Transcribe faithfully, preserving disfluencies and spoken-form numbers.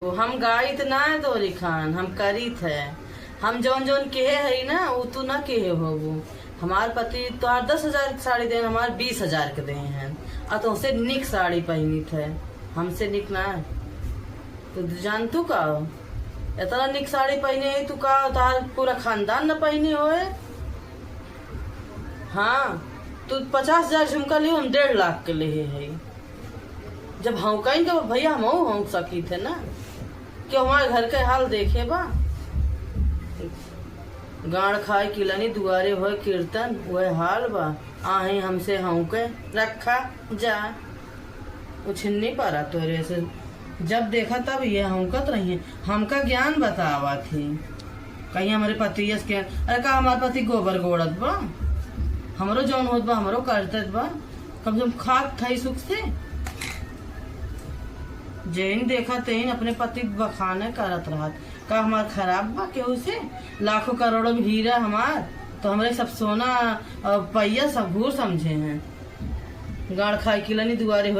हम गाइत ना है तोरी खान, हम करीत है। हम जौन जौन केहे हई ना, उ तू ना केहे होबू। हमार पति तोहार दस हजार के साड़ी देन, हमार बीस हजार के देहे हैं। आ तोहसे निक साड़ी पहिनित है, हमसे निक ना है। तो जानतू का हो? इतना निक साड़ी पहिने है तू का, तोहार पूरा खानदान न पहिने होए? हाँ, तू पचास हजार झुमका लियो, हम डेढ़ लाख के लेहे है। जब हौंकाइन के भैया, हमहू हौंक सकीत है ना, कि हमारे घर के हाल देखे बा। गाड़ खाए किलनी दुआरे होए कीर्तन, वह हाल बा। आहे हमसे हौंके रखा जा। उछिन्नी पारा तोरे से जब देखा तब ये हौंकत रही है। हमका ज्ञान बतावा थी, कहीं हमरे पतियस के, अरे का हमार पति गोबर गोड़त बा? हमरो जौन होत बा, हमरो करतत बा। कम से कम खात खाई सुख से। जैन देखा तैन अपने पति के बखाने करत रहत। का हमार खराब बा केहू से? लाखों करोड़ों में हीरा हमार, तो हमरे सब सोना और पैया सब घूर समझे हैं। गाड़ खाए किलनी दुआरे हो